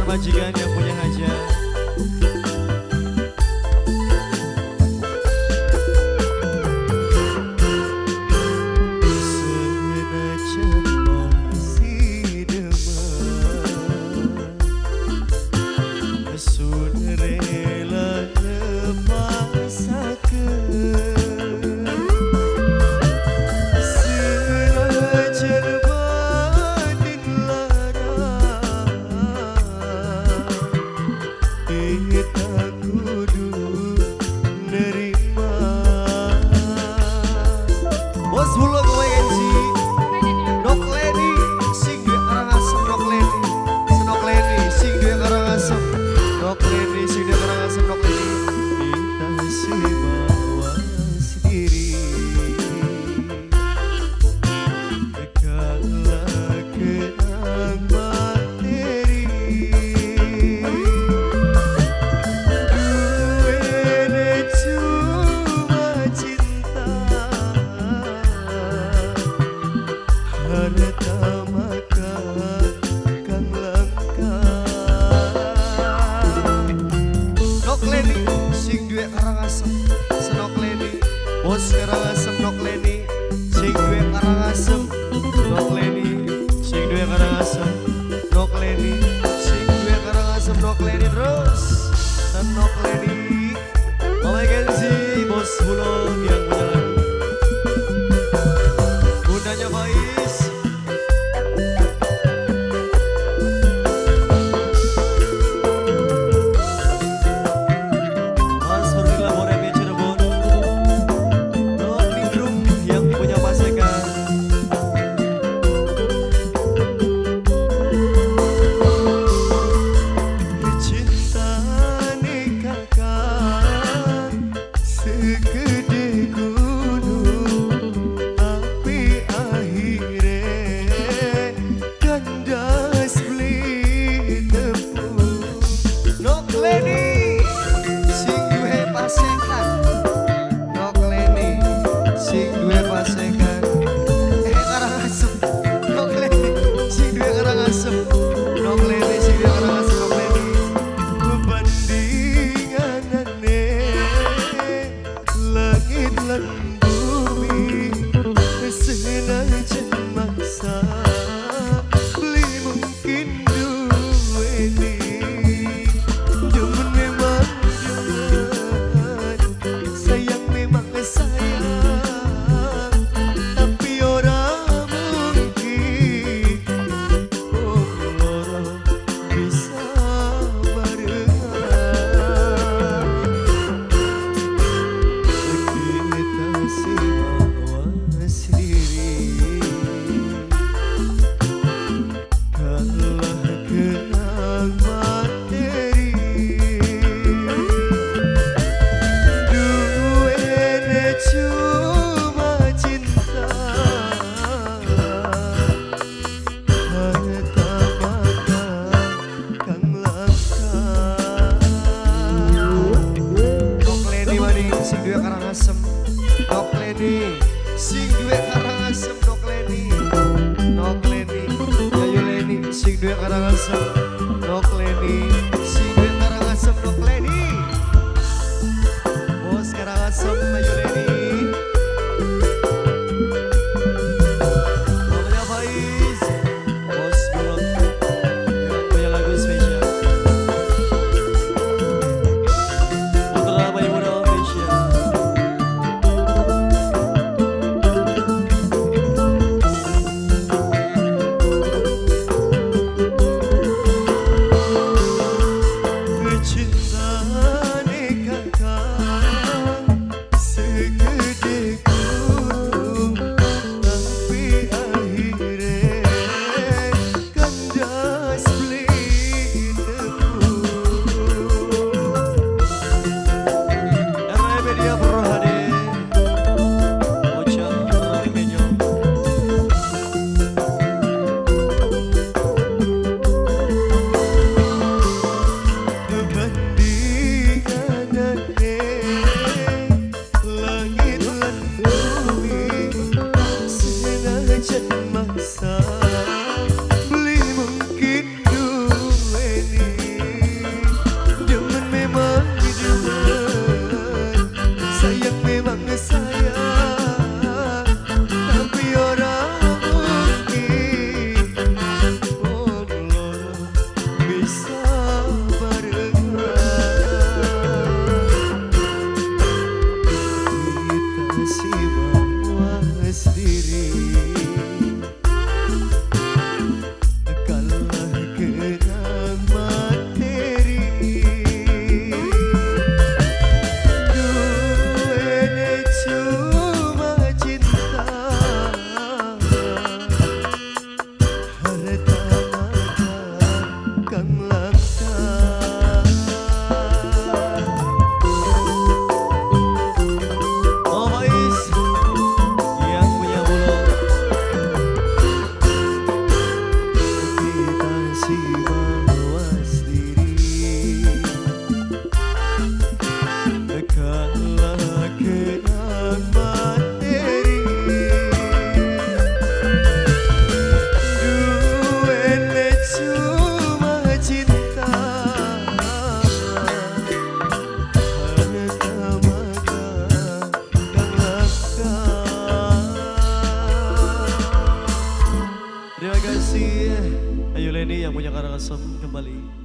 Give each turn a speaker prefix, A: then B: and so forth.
A: Majikan yang punya hajat. Senajan masih demen, sun rela lepasaken. Senajan batin lara, kita kudu nerima. Bos Bulog WNC Nok Leni sing duwe Karangasem, Nok Leni Senok Leni sing duwe Karangasem, Nok Leni sing duwe Karangasem, Nok Leni. Kita mawas diri, kalah kenang materi. Duwene cuma cinta, harta maka kang langka. Nok Leni sing duwe Karangasem, Senok Leni bos Karangasem, Nok Leni sing duwe Karangasem, Nok Leni sing duwe Karangasem, Nok Leni sing duwe Karangasem, Nok Leni terus Nok Leni. Mama Kenzi bos Bulog yang punya lagu, bundanya Faiz. Mas Ferdila Boreme Cirebon, Nok Ningrum yang punya pasekan. Cintane kakak segede gunung, tapi akhire kandas beli tepung. Nok Leni sing duwe pasekan, Nok Leni sing duwe pasekan. Karangasem, Nok Leni sing duwe Karangasem, Nok Leni sing duwe Karangasem, Nok Leni. Bandinganane langit lan bumi, senajan maksa beli mungkin duweni. Demen memang demen, sayang memang sayang, tapi ora mungkin wong loro bisa barengan. Kita mawas diri, kalah kenang materi. Duwene cuma cinta, harta maka kang langka. Nok Leni maning sing duwe Karangasem, Nok Leni sing duwe Karangasem, Nok Leni, Nok Leni Yayu Leni sing duwe Karangasem, Nok Leni sing duwe Karangasem, Nok Leni. Bos Karangasem Yayu Leni. Mamanya Faiz, Bos Bulog yang punya lagu spesial. Putra Bayi Muda Official. Cintane kakak segede Terima kasih. Ayo Leni yang punya Karangasem kembali.